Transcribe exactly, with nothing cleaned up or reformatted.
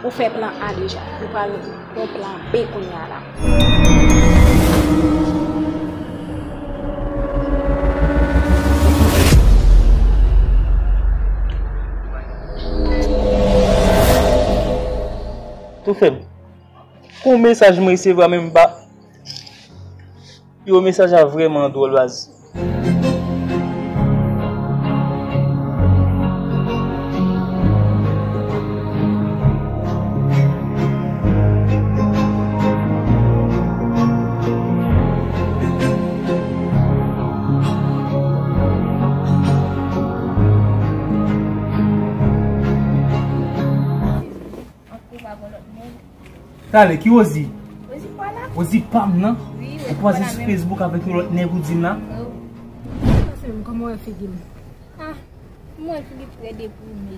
Fè plan A deja. Nou pral yon plan B kounye a la. Tou fèb. Kon mesaj mwen resevwa menm pa. Yo, mesaj la vrèman dwòl, baz. Antre pa gon lòt nèg. Talè, ki Rosie? Rosie pa la? Rosie pa m nan? Wi, Rosie pa la menm. Ou kwaze sou Facebook avèk yon lòt nèg ou di m la? Wi. Sa se menm, kòman w wè figi m? Ah, m wè figi trè deprime.